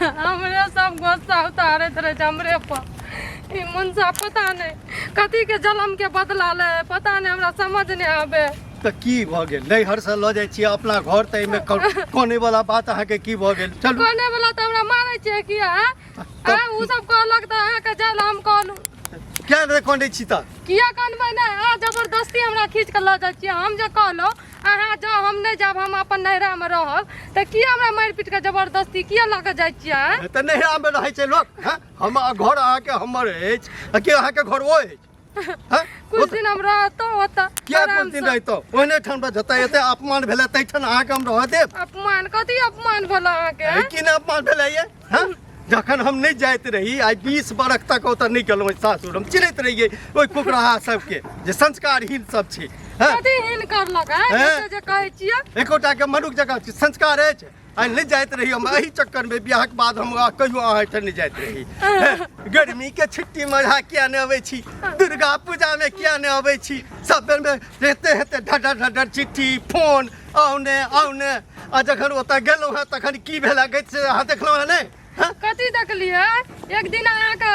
हमरे सब गुस्सा उतारैत रहै छै हमरे पर। ई मुनसा पता नहि कथी के जलम के बदला ले है, पता नहि, हमरा समझ नहि आबे। तऽ की भऽ गेल? नैहरसँ लऽ जाइ छियै अपना घर, तऽ एहिमे कनै वाला बात अहाँके की भऽ गेल? चलू। कने वाला तऽ हमरा मारै छियै किया? आँय, ओ सब कहलक तऽ अहाँके जाय लए, हम कहलहुँ। किया नहि कनै छी तऽ? किया कनबै नहि? अहाँ जबरदस्ती हमरा खींच कऽ लऽ जाइ छियै। हम जे कहलहुँ अहाँ जाउ, हम नहि जायब, हम अपन नैहरामे रहब, तऽ किया हमरा मारि पीट कऽ जबरदस्ती किया लऽ कऽ जाइ छियै? आँय? तऽ नैहरामे रहै छै लोक? हँ, हम घर अहाँके हमर अछि आ कि अहाँके घर ओ अछि? हँ? कुछ दिन हम रहतहुँ ओतऽ। किया? आराम कुछ दिन सँ। रहितहुँ ओहने ठाम पर जतऽ एते अपमान भेलै तैठाम अहाँके हम रहऽ देब? अपमान कथी अपमान भेल अहाँके? ई की ने अपमान भेलै ये? हँ, जखन हम नहि जाइत रही, आइ 20 बरख तक ओतऽ नहि गेलहुँ सासुर, हम चिन्हैत रहियै ओहि कुकराहा सबके जे संस्कारहीन सब छै। हँ? कथी हीन करलक? आँय? हैं? एते जे कहै छियै। एकोटा के मनुख जकाँ संस्कार अछि? आइ नहि जाइत रही हम एहि चक्करमे। बियाहक बाद हम कहियो अहाँ एहिठाम नहि जाइत रही। हैं? गर्मीके छुट्टीमे अहाँ किया नहि अबै छी? दुर्गा पूजामे किया नहि अबै छी? सब बेरमे हेते हेते ढढर ढढर चिट्ठी, फोन, आउ ने, आउ ने। आ जखन ओतऽ गेलहुँ हेँ तखन की भेल गति से अहाँ देखलहुँ हेँ नहि? हैं? कथी देखलियै? एक दिन अहाँके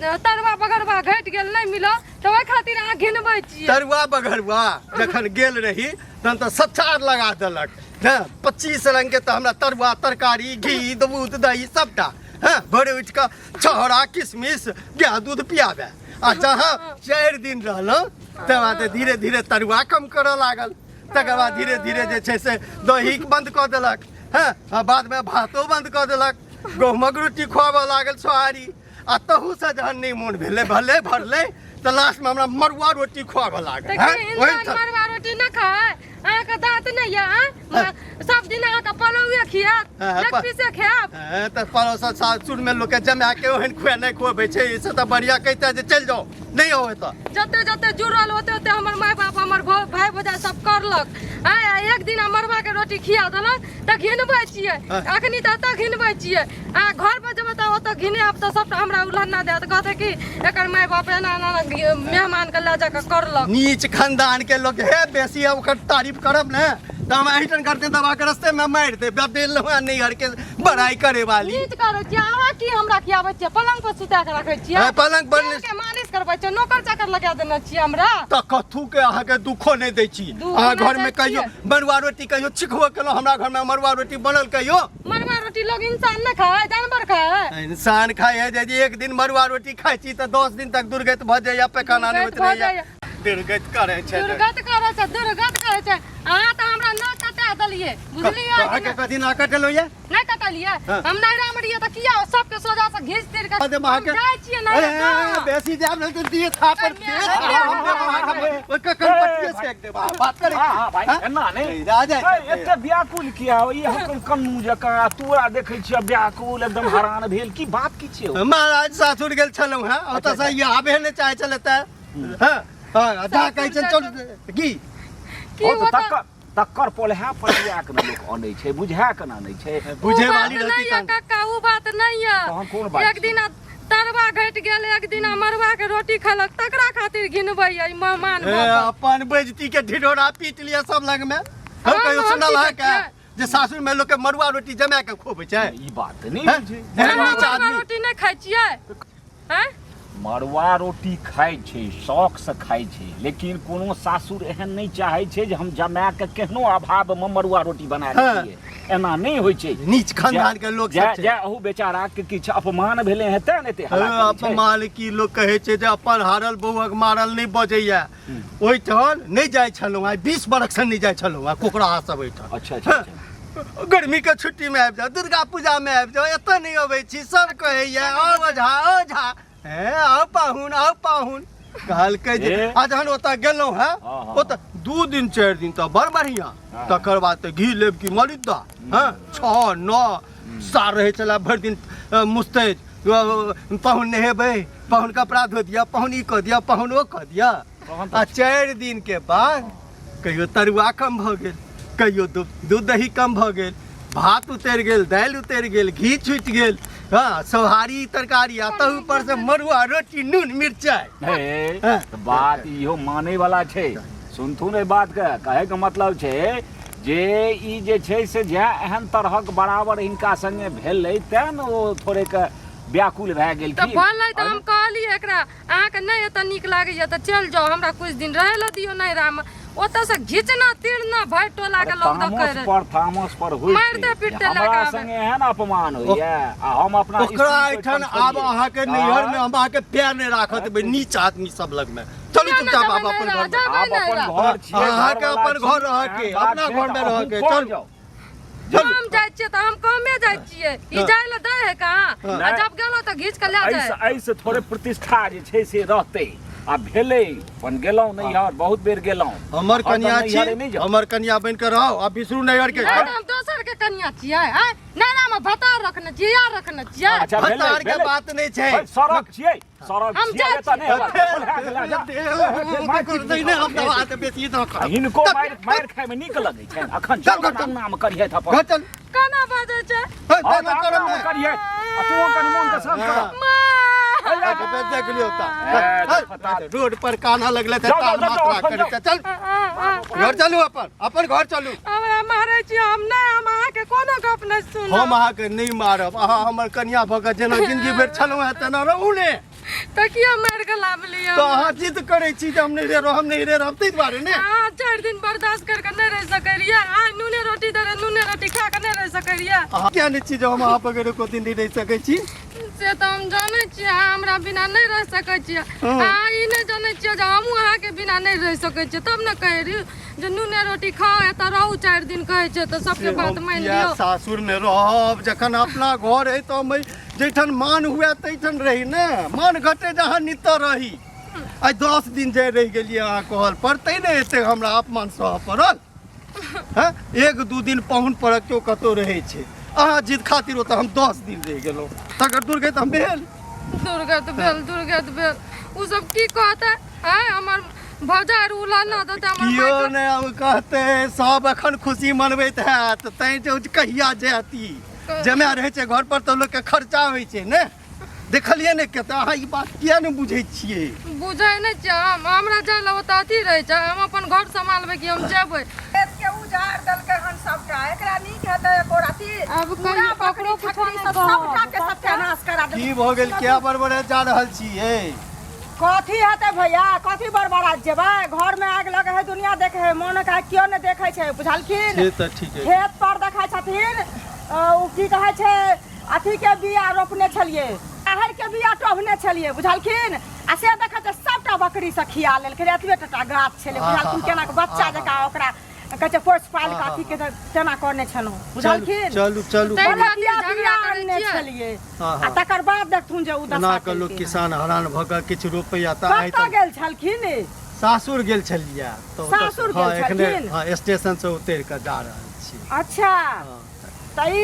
तरुआ बगरवा घटि गेल, नहि मिलल, तऽ ओहि खातिर अहाँ घिनबै छियै। तरुआ बघरुआ जखन गेल रही तहन तऽ सचार लगा देलक। हँ, 25 रंग के तऽ हमरा तरुआ, तरकारी, घी, दूध, दही सबटा। हँ, भोरे उठि कऽ छहरा, किशमिश, गाय दूध पियाबे। आ जहाँ 4 दिन रहलहुँ तकर बाद धीरे धीरे तरुआ कम करऽ लागल, तकर बाद धीरे धीरे जे छै से दही बंद कऽ देलक। हँ, आ बादमे भातो बंद कऽ देलक, गहूमक रोटी खुआबऽ लागल, सोहारी। आ तहूसँ जहन नहि मोन भेलै, भले भरलै, तऽ लास्टमे हमरा मड़ुआ रोटी खुआबऽ लागल। तऽ हँ? की ओहि इंसान मड़ुआ रोटी नहि खाय? अहाँके दाँत नहि यऽ? आँय? सब दिन अहाँके पलौए खियात? हाँ, लेग पीसे खायब? हँ, तऽ पड़ोस सासुरमे लोकके जमा के ओहन खुएनाइ खुअबै छै? एहिसँ तऽ बढ़िआँ कहिते जे चलि जाउ, नहि आउ एतऽ। जते जते जुड़ल ओते ओते हमर माय बाप, हमर भाय भौजाइ सब करलक। आँय, आ एक दिन मड़ुआ के रोटी खिया देलक तऽ घिनबै छियै। हाँ। अखनी तऽ एतऽ घिनबै छियै, आ घर पर जेबै तऽ ओतऽ घिनायब तऽ सबटा हमरा उलहना देत, कहतै कि एकर माय बाप एना एना मेहमान के लऽ जाकऽ करलक। नीच खानदान के लोग हे, बेसी ओकर तारीफ करब ने तऽ हम एहिठाम करते दबा के रस्ते में मारि देब। बेल नैहर के बड़ाई करे वाली। नीच करै छियै अहाँ? की हमरा खियाबै छियै? पलंग पर सुता के रखै छियै? हाँ, पलंग पर तेल के मालिश करबै छियै? नौकर चाकर लगा देने छियै हमरा? तऽ कथू के अहाँके दुखो नहि दै छी। दुःख अहाँ नहि घर में दै कहियो छियै। मड़ुआ रोटी कहियो चिखबो केलहुँ? हमरा घर में मड़ुआ रोटी बनल कहियो? मड़ुआ रोटी लोग इंसान नहि खाय, जानवर खाय। इंसान खाय है जे एक दिन मड़ुआ रोटी खाय छी तऽ 10 दिन तक दुर्गत भऽ जाइया, पैखाना नहि दुर्गत होइत भऽ रहैया। जाइया। दुर्गत करै छै। दुर्गत करै छै, दुर्गत करै छै। अहाँ तऽ हमरा न कटा देलियै, बुझलियै कि अहाँके नहि? कथी ना कटलो ये? नहि कटलियै? हाँ। हम नैहरा मे रहियै तऽ किया सबके सोझा से घीच तीर के दे हम अहाँके। जाइ छियै ए, नैहरा। बेसी जायब नहि तऽ दिए थापर कन्या, दे। कन्या, हम देब अहाँके, ओहि कखन पटिये सेक देब अहाँ, बात करै हाँ हाँ भाई। हाँ? एना नहि। राजा। ए, एते व्याकुल किया हो? ई हम कन्नू जकाँ तोरा देखै छियै व्याकुल एकदम हैरान भेल, की बात की छियै? महाराज, सासुर गेल छलहुँ हेँ, ओतऽ से ई आबे नहि चाहै छलै तऽ हँ हँ जा कहै छै चल की। की ओ तऽ ओ तऽ तक्कर तक्कर पोलहा पटिया के ने लोक अनै छै, बुझा के ने अनै छै। बुझे उ बात वाली रहती नहि यऽ तहन। काका, उ बात नहि यऽ। तहन कोन बात एक छै? दिना तरुआ घटि गेल, एक दिना मड़ुआ के रोटी खेलक, तकरा खातिर घिनबै यऽ ई मेहमान ए, भऽ कऽ। अपन बेजती के ढिढोरा पीट लिअ सब लग में। हम हम कहियो हम सुनल की अहाँके देखियै? जे सासुर में लोक के मड़ुआ रोटी जमा के खुअबै छै? ई बात तऽ नहि हैं? बुझै। एहन अहाँ नीच मड़ुआ आदमी रोटी नहि खाइ छियै? आँय? मड़ुआ रोटी खाइ छै, शौकसँ खाइ छै, लेकिन कोनो सासुर एहन नहि चाहै छै जे हम जमाके केहनो अभावमे मड़ुआ रोटी बना हाँ। दियै। एना नहि होइ छै। नीच खानदान के लोक जाय सब छै। जाय, अहू बेचारा के किछु अपमान भेलै हेँ तें ने एते हल्ला हाँ, करै छै। अपमान की, लोक कहै छै जे अपन हारल बौआक मारल नहि बजैया। ओहिठाम नहि जाइ छलहुँ, आइ 20 बरखसँ नहि जाइ छलहुँ आ कोकराहा सब ओहिठाम। अच्छा अच्छा अच्छा। गर्मी के छुट्टी में आबि जाउ, दुर्गा पूजा में आबि जाउ, एतऽ नहि अबै छी। सब कहैया आउ ओझा, ओझा हे, आउ पाहुन, आउ पाहुन। कहलकै जे ए। आ जहन ओतऽ गेलहुँ हेँ हाँ, हाँ। ओतऽ 2 दिन 4 दिन तऽ बड़ बढ़िआँ, हाँ। तकर बाद तऽ घी लेब कि मलिद्दा। हँ, 6 9 सार रहै छलै भरि दिन मुस्तैद, पाहुन नहेबै, पाहुन कपड़ा धो दिअ, पाहुन ई कऽ दिअ, पाहुन ओ कऽ दिअ। तहन तऽ आ 4 दिन के बाद कहियो तरुआ कम भऽ गेल, कहियो दूध दही कम भऽ गेल, भात उतरि गेल, दालि उतरि गेल, घी छूटि गेल, हँ, सोहारी तरकारी, आ तहू पर से मड़ुआ रोटी नून मिरचाइ। हे, हाँ। तऽ बात इहो मानै वाला छै। सुनथुन एहि बात के, कहै के मतलब छै जे ई जे छै से जै एहन तरहक बराबर हिनका संगे भेलै तेँ ने ओ थोड़ेक व्याकुल भए तऽ गेलखिन। भेलै तऽ हम कहलियै एकरा, अहाँके नहि एतऽ नीक लागैया तऽ चलि जाउ, हमरा किछु दिन रहै लए दियौ नैहरामे। ओतऽसँ घिचना तिरना भरि टोलाके लोक दऽ तामस करि पर तामस पर होइ मारिते छै पीटते जे हमरा लए कऽ आबै। संगे एहन अपमान होइया आ हम अपना ओकरा स्त्री एहिठाम ओहिठाम आब छोड़ियै। अहाँके नैहरमे हम अहाँके पैर नहि राखऽ देबै नीच आदमी सब लगमे। चलू किया नहि चुपचाप जेबै आब अपन नैहरा? घरमे। जेबै आब अपन नैहरा। घर छियै, अहाँके घरवला अपन छी, घर रहके, एहन बात अपना छै घरमे तऽ अहूँ रहके, कऽ चलू। जाउ। चलू। हम जाइ छियै तऽ हम कमे जाइ छियै, ई हँ। जाइ लए दै है कहाँ? हँ। आ जब गेलहुँ तऽ घीच कऽ लए जाइ। एहिसँ एहिसँ थोड़े प्रतिष्ठा जे छै से रहतै। आ भेलै अपन गेलहुँ नैहर, बहुत बेर गेलहुँ। हमर हरदम कनिया नैहरे छी, नहि जाउ। हमर कनिया बनि कऽ रहू आ बिसरू नैहर के। नहि तऽ हम दोसर के कनिया छियै? आँय, नैहरामे भतार रखने छियै या रखने छियै? अच्छा भेलै भतार के भेलै। बात नहि छै। भाइ, सड़क छियै, सड़क हम छियै, जाइ एतऽ नहि हेबाक। घर हिनको मारि मारि खायमे नीक लगै छनि। अखन चल, चल घर चल। नाम करिहथि अपन। चल। केना बाजै छै? हँ, तऽ अंगनामे करिहथि। आ तू कनि मोनके शान्त कर। माँ देख लियौ ए, तऽ रोड पर काना लगले तऽ जाउ, ताल जाउ, जाउ, मात्रा एखन करै जाउ। छै। चल घर चलू, अपन अपन घर चलू। हमरा मारै छी? हम नहि, हम अहाँके कोनो गप नहि सुनब। हम अहाँके नहि मारब। अहाँ हमर कनिया भऽ कऽ जेना जिंदगी भरि छलहुँ हेँ तेना रहू ने। तऽ किया मारि कऽ लाबलियै? तऽ अहाँ जिद करै छी जे हम नहि रहब, हम नहि रहब, ताहि दुआरे ने। अहाँ 4 दिन बर्दाश्त कर के नहि रहि सकै रहियै? अहाँ नूने रोटी दे रहे, नूने रोटी खा के नहि रहि सकै रहियै? अहाँ किया नहि छी जे हम अहाँ बगैर एको दिन नहि रहि सकै छी? से तऽ हम जानै छियै, अहाँ हमरा बिना नहि रहि सकै छियै। हँ। अहाँ ई नहि जानै छियै जे हमहूँ अहाँके बिना नहि रहि सकै छियै, तब ने कहै रही जे नूने रोटी खाउ, एतऽ रहू 4 दिन। कहै छै तऽ सबके से बात हम मानि किया लियौ। सासुरमे रहब जखन अपना घर अइ तऽ हम जाहिठाम मान हुए ताहिठाम रही ने, मान घटे जहाँ नित्य रही। आइ 10 दिन जे रहि गेलियै अहाँ कहल पर तैँ ने एतेक हमरा अपमान सहऽ पड़ल। हँ, 1-2 दिन पाहुन परक केओ कतहु रहै छै, अहाँ जिद खातिर ओतऽ हम 10 दिन रहि गेलहुँ, तकर दुर्गति हम भेल। दुर्गत भेल, दुर्गत भेल। ओ सब की कहतै? आँय, हमर भौजाइ आर उलाना देतै हमर कियो मायके। नहि अब कहतै, सब एखन खुशी मनबैत हैत तैँ जे कहिया जायती। जमा रहै छै घर पर तऽ लोकके खर्चा होइ छै ने। देखलियै ने कतऽ? अहाँ ई बात किया नहि बुझै छियै? बुझै नहि छियै हम। हमरा जाय लए ओतऽ अथी रहै छै, हम अपन घर सम्हालबै कि हम जेबै? खेत के उजाड़ देलकै हन सबटा। एकरा नीक हेतै एको रति? आब पूरा कहियो बकरी ककरो कुछो छकरी नहि सब कहब। सबटा के सत्यानाश करा देलकै। की भऽ गेल? किया बड़बड़ाइत जा रहल छी? कथी हेतै भैया? कथी बड़बड़ाइत जेबै? घर में आगि लगे है, दुनिया देखे है, मोन का केओ नहि देखै छै, बुझलखिन? से तऽ ठीक है। खेत पर देखै छथिन, ओ की कहै छै, अथी के बिया रोपने छलियै, अहर के बिया टोभने छलियै, बुझलखिन? आ से देखै छै सबटा बकरी से खिया लेलखिन। एतबे टटा गाछ छलै, बुझलखिन? केना के बच्चा जकाँ ओकरा कहै छै पोसि पालि कऽ अथी के तेना करने छलहुँ, बुझलखिन? चलू चलू। ताहि बड़ा खातिर बिया झगड़ा बिया करै अनने छियै। छलियै हँ, आ हँ। तकर बाद देखथुन जे ओ दशा एना कऽ लोक केलकै हन। किसान हरान भऽ कऽ किछु रोपैया तऽ आइ कतऽ तऽ गेल छलखिन? सासुर गेल छलियै तऽ ओतऽ सासुर हँ गेल एखने छलखिन? हँ, स्टेशन से उतरि कऽ जा रहल छी। अच्छा, तऽ ई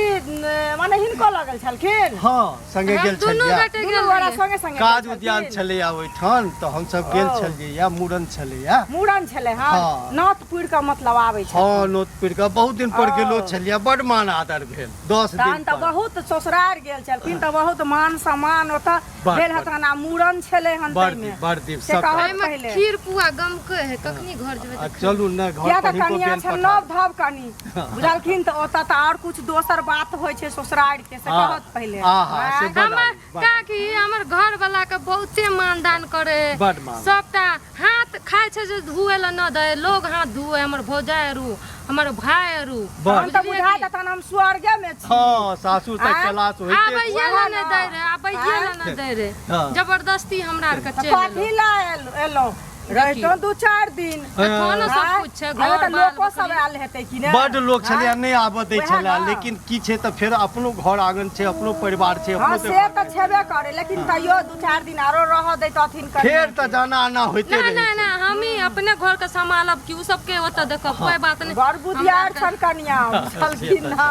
मने हिनको लऽ गेल छलखिन? हँ, संगे हम गेल दुनू छलियै। गोटे दुनू गेल गोरा रहियै। संगे संगे काज गेल उद्यान छलखिन? छलैया ओहिठाम तऽ हमसब गेल ओ। छलियै, मूड़न छलैया। मूड़न छलै हँ? हँ। नौत पुरि कऽ मतलब आबै छै? हँ, नोत पुरि कऽ बहुत दिन पर ओ। गेलो छलियै, बड मान आदर भेल 10 तहन दिन तऽ पर। बहुत ससुरारि गेल छलखिन तऽ बहुत मान सम्मान ओतऽ बड़, भेल बड़। हेतनि आ मूड़न छलै हन बड़ ताहिमे। दीप, बड़ दीप से सबटा। कहत एहिमे पहिले। खीर पुआ गमकै है, कखनी घर जेबै? आ तऽ चलू ने घर किया पर तऽ हिनको कनिया बेल छै पठा। नव धव कनी, बुझलखिन? तऽ ओतऽ तऽ आओर कुछ दोसर बात होइ छै ससुरारि के, से हँ। कहत पहिले। आहा, से आँय? बड़ हमर आदमी, बड़। काकी हमर घर वाला के बहुते मानदान करे है। बड मान। सबटा हाथ खाइ छै जे धुए ला न दे, लोग हाथ धुए, हमर भौजाइ आरू हमर भाय आरू। बड़। तहन तऽ बुझलियै बुझा की? तऽ तहन हम स्वर्गे मे छी। हँ, सासुर तऽ आँय? कैलाश होइते। आबैये ला नहि दै रहे, आबैये ला नहि दै रहे, हँ। जबरदस्ती हमरा आरके तऽ चलि कथी एलहुँ। लए एलहुँ? रहितहुँ 2-4 दिन। एखनो सब आँय? कुछ छै अरे घर तऽ बाल लोको सब बकरी। आयल हेतै कि ने? बड लोक छलै, आँय? नहि आबऽ दै वएह छलै ने। लेकिन की छै तऽ फेर अपनो घर आंगन छै, अपनो परिवार छै, हँ अपनो से देखऽ तऽ छेबे करे, लेकिन तैयो 2-4 दिन आरो रहऽ दैतथिन कनि। फेर तऽ जाना आना होइते नहि रहै नहि छै। नहि, हमही अपने घर के सम्हालब कि उ सबके ओतऽ देखब? कोई बात नहि। बड़ बुधियार हमरा छल कनिया, बुझलखिन ना?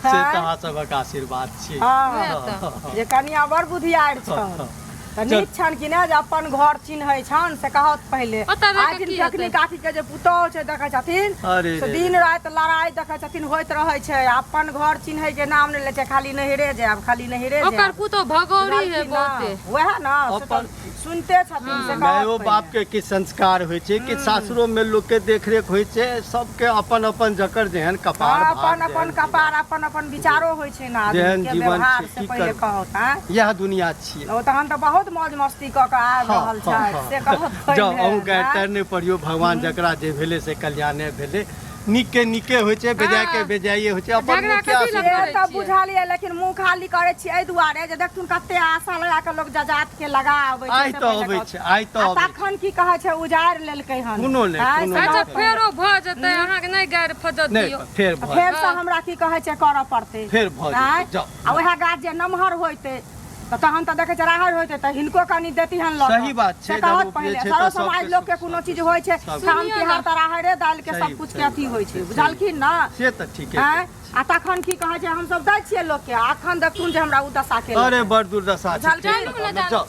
से तऽ अहाँ सबक आशीर्वाद छी। हँ वएह तऽ। जे कनिया बड़ बुधियार छल। तऽ नीक छनि कि नहि जे अपन घर चिन्है छनि से कहत पहिले ओतऽ रहि आइ कऽ दिन की जखनी हेतै? काकी के जे पुतोह छै देखै छथिन अरे से रे दिन राति लड़ाइ देखै छथिन होइत रहै छै अपन घर चिन्है के नाम नहि लै छै खाली नैहरे जायब खाली नैहरे ओकर जायब पुतोह भगौरी है बुझलखिन ना? बहुते वएह ना से तऽ अपन- सुनते छथिन से कहत मायो पहिले। बाप के किछु संस्कार होइ छै कि सासुरो में लोक के देखरेख होइ छै सबके अपन अपन जकर जेहन कपार हाँ, भाग अपन अपन जेहन कपार अपन अपन विचारो होइ छै ने जेहन आदमी के जीवन व्यवहार छै, से की पहिले करबै? कहत आँय इएह दुनिया छियै ओ तहन तऽ बहुत मौज मस्ती कऽ कऽ आबि हाँ, रहल हाँ, छथि हाँ। से कहत जाउ पहिले अहूँ गारि आँय? तारि नहि पड़ियौ भगवान जकरा जे भेलै से कल्याणे भेलै नीक के नीके होइ छै बेजाय के हाँ। बेजाये होइ छै अपन झगड़ा मुखिया कथी लए से करै तऽ छियै? बुझलियै लेकिन मुँह खाली करै छियै एहि दुआरे जे देखथुन कते आशा लगा कऽ लोक जजात के लगा अबै छै आइ से तऽ पहिले अबै कहत। छै आइ तऽ आ अबै छै तखन की कहै छै उजाड़ि लेलकै हन कोनो नहि, आँय, कोनो से नहि। अच्छा कहत फेरो भऽ जेतै अहाँके नहि गारि फजत नहि दियौ फेर भऽ फेरसँ हमरा की कहै छै करऽ पड़तै फेर भऽ जेतै, आँय? जाउ, आ उएह गाछ जे नमहर होइतै तऽ तहन तऽ देखै छै राहरि होइतै तऽ हिनको कनि देतिहन लऽ कऽ। सही बात छै, से कहत जब पहिले उपजै छै सरो तऽ समाज सबके लोकके कोनो चीज होइ छै सबके। काम सुनियौ तिहार ने। तऽ राहरे दालिके सही- सब कुछ के सही अथी बात होइ छै छै, सही। बुझलखिन ने से तऽ ठीके आँय आ तखन की कहै छै हमसब दै छियै लोकके आ अखन देखथुन जे हमरा ओ दशा केलक अरे बड़ दुर्दशा छै बुझलखिन? चलू ने जाउ जाउ।